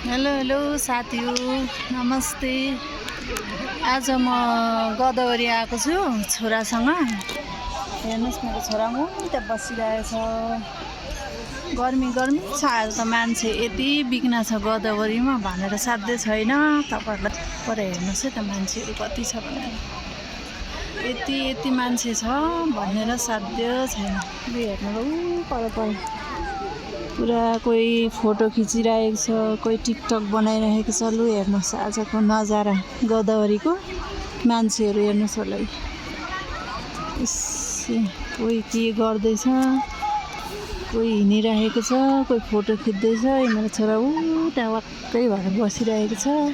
Hello hello साथीहरु नमस्ते। आज म गोदावरी आएको छु छोरासँग। हेर्नुस् मेरो छोरा म त्यहाँ बसिरहेछ। गर्मी गर्मी छ आज त मान्छे यति बिग्न छ गोदावरीमा भनेर साध्य छैन। तपाईहरुलाई पर हेर्नुस् है त मान्छेहरु कति छ भनेर। यति मान्छे छ भनेर साध्य छैन। हेर्नु पर पुरा कोही फोटो खिचिरहेको छ, कोही टिकटक बनाइरहेको छ। लु हेर्नुस् आजको नजारा गोदावरीको। मान्छेहरु हेर्नुस् होला। कोही के गर्दैछ, कोही हिँडिरहेको छ, कोही फोटो खिच्दैछ। मेरो छोरा त्यहाँ वाक्कै भएर बसिरहेको छ।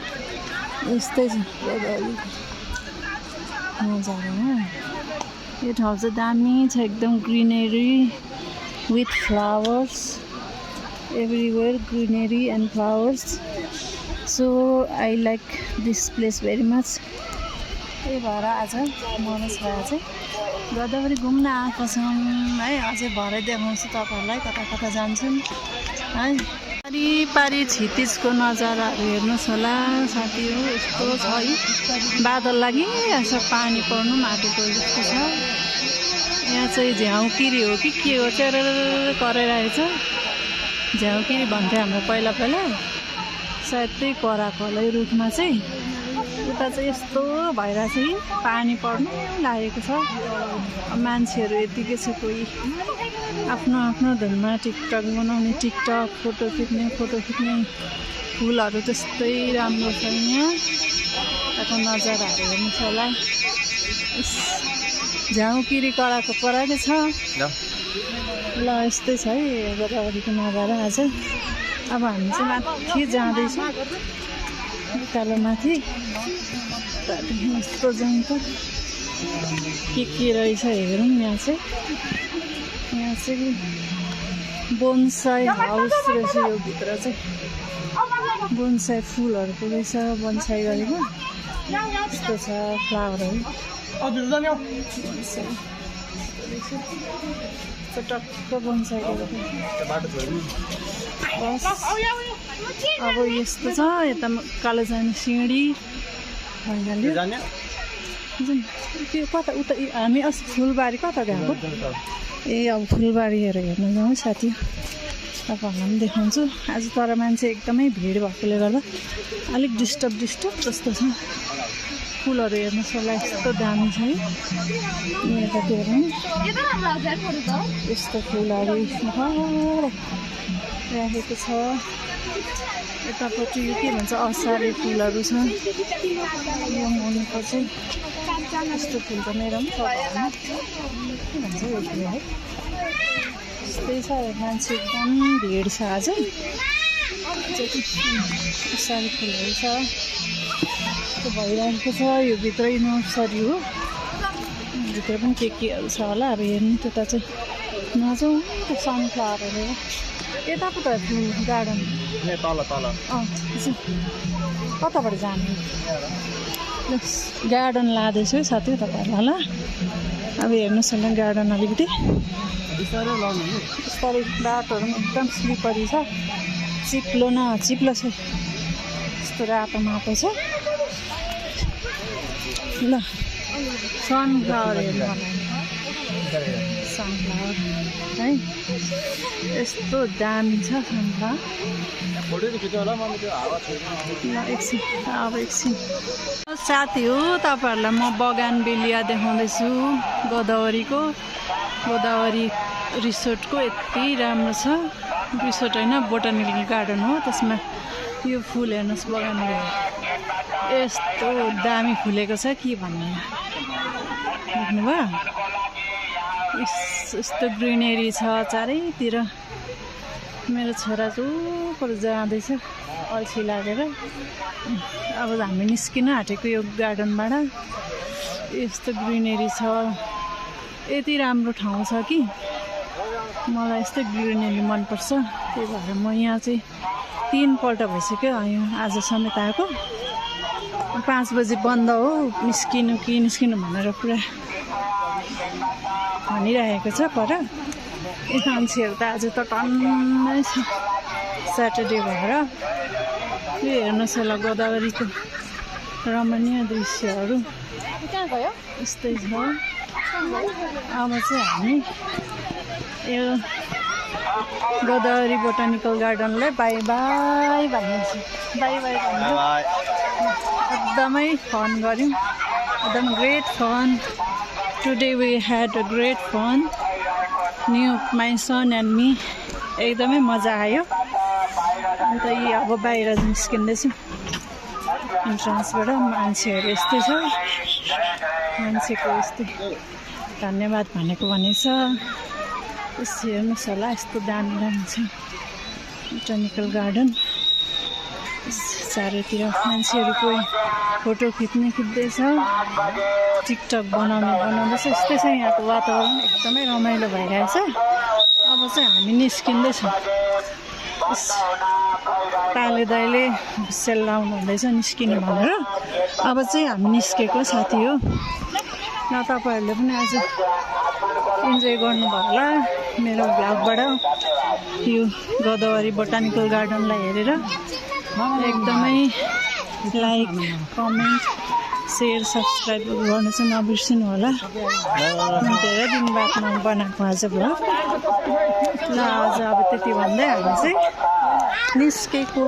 यस्तै छ गोदावरी नजारा। यो ठाउँ चाहिँ दामी छ एकदम greenery with flowers everywhere, greenery and flowers, so I like this place very much. त्यही भएर आज मन छोरा चाहिँ गोदावरी घुम्न आएको छौँ है। अझै भरे देखाउँछु तपाईहरुलाई कता कता जान्छन् है। पारी क्षितिजको नजाराहरू हेर्नुस् होला साथीहरु। यस्तो छ है, बादल लागिरहेछ, पानी पर्नु आँटेको जस्तो छ। यहाँ चाहिँ झ्याउकिरी हो कि के हो चेरेर कराइरहेछ। झ्याउकिरी भन्थे हाम्रो पहिला सायद त्यही कराएको होला यो रुखमा चाहिँ। उता चाहिँ यस्तो भइरहेछ कि पानी पर्नु लागेको छ। मान्छेहरू यतिकै छ, कोही आफ्नो आफ्नो धुनमा टिकटक बनाउने, टिकटक फोटो खिच्ने। फुलहरू त्यस्तै राम्रो छ यहाँ। यताको नजाराहरू हेर्नुहोस् होला। झ्याउकिरी कराएको छ ल। यस्तै छ है गोदावरीको नजारा आज। अब हामी चाहिँ माथि जाँदैछौँ उकालो माथि। त्यहाँदेखि यस्तो जाउँ त के रहेछ हेरौँ। यहाँ चाहिँ बोनसाई हाउस रहेछ। यो भित्र चाहिँ बोनसाई फुलहरूको रहेछ, बोनसाई गरेको यस्तो छ फ्लावरहरू। टक्क बोनसाई गरेको। अब यस्तो छ यता कालो जाने सिँढी भइहाल्यो। त्यो कता उता हामी अस्ति फुलबारी कता गएको। अब फुलबारीहरू हेर्न जाउँ है साथी। तपाईँहरूलाई पनि देखाउँछु आज। तर मान्छे एकदमै भिड भएकोले गर्दा अलिक डिस्टर्ब जस्तो छ। फुलहरू हेर्नुहोस् होला यस्तो दामी छ है। यतातिर पनि यस्तो फुलहरू राखेको छ। यतापट्टि के भन्छ असारे फुलहरू छ। यो मुनिको चाहिँ यस्तो फुल त मेरो पनि पर्दैन के भन्छ यो फुल है। यस्तै छ मान्छे एकदम भिड छ आज। असारे फुलहरू छ भइरहेको छ। यो भित्रै नर्सरी हो। भित्र पनि केहरू छ होला। अब हेर्नु त्यता चाहिँ नजाउँ। त्यो सनफ्लावरहरू यता पो त फुल गार्डन कताबाट जानु। गार्डन लाँदैछु है साथी तपाईँहरूलाई ल। अब हेर्नुहोस् होला गार्डन अलिकति बिस्तारै। बाटोहरू पनि एकदम स्लिपरी छ। चिप्लो छ। यस्तो रातो माटो छ ल। सनफ्लावर हेर्नु सनफ्लावर है। यस्तो दामी छ सनफ्लावर। अब एकछिन साथी हो तपाईँहरूलाई म बगानबेलिया देखाउँदैछु गोदावरीको। गोदावरी रिसोर्टको यति राम्रो छ। रिसोर्ट होइन, बोटानिकल गार्डन हो। त्यसमा यो फुल हेर्नुहोस् बगानबेलिया यस्तो दामी फुलेको छ कि भन्ने। देख्नुभयो यस्तो ग्रिनेरी छ चारैतिर। मेरो छोरा चाहिँ पर जाँदैछ अल्छी लागेर। अब हामी निस्किन आँटेको यो गार्डनबाट। यस्तो ग्रिनेरी छ। यति राम्रो ठाउँ छ कि मलाई यस्तो ग्रिनेरी मनपर्छ। त्यही भएर म यहाँ चाहिँ 3 पल्ट भइसक्यो आज समेत आएको। 5 बजी बन्द हो। निस्किनु भनेर पुरा भनिरहेको छ पर। मान्छेहरू त आज त टन्नै छ स्याटरडे भएर। यो हेर्नुहोस् होला गोदावरीको रमणीय दृश्यहरू यस्तै छ। अब चाहिँ हामी यो गोदावरी बोटानिकल गार्डनलाई बाई बाई भनिन्छ। बाई बाई भन्छ। एकदमै फन गऱ्यौँ, एकदम great fun. Today we had a great fun, my son and me. एकदमै मजा आयो। अन्त यी अब बाहिर निस्किँदैछौँ इन्ट्रान्सबाट। मान्छेहरू यस्तै छ, मान्छेको यस्तै धन्यवाद भनेको भनेछ। यसो हेर्नुहोस् होला, यस्तो दामी दामी छ बोटानिकल गार्डन। चारैतिर मान्छेहरू कोही फोटो खिच्दैछ, टिकटक बनाउँदैछ। यस्तै छ यहाँको वातावरण, एकदमै रमाइलो भइरहेछ। अब चाहिँ हामी निस्किँदैछौँ। काले दाइले सेल लाउनु हुँदैछ निस्किनु भनेर। अब चाहिँ हामी निस्केको साथी हो। न तपाईँहरूले पनि आज इन्जोय गर्नुभयो होला मेरो भ्लगबाट यो गोदावरी बोटानिकल गार्डनलाई हेरेर। एकदमै लाइक, कमेन्ट, सेयर, सब्सक्राइब गर्नु चाहिँ नबिर्सिनु होला। धेरै दिन बादमा बनाएको आज भ्लग। ल आज अब त्यति भन्दै हामी चाहिँ निस्केको।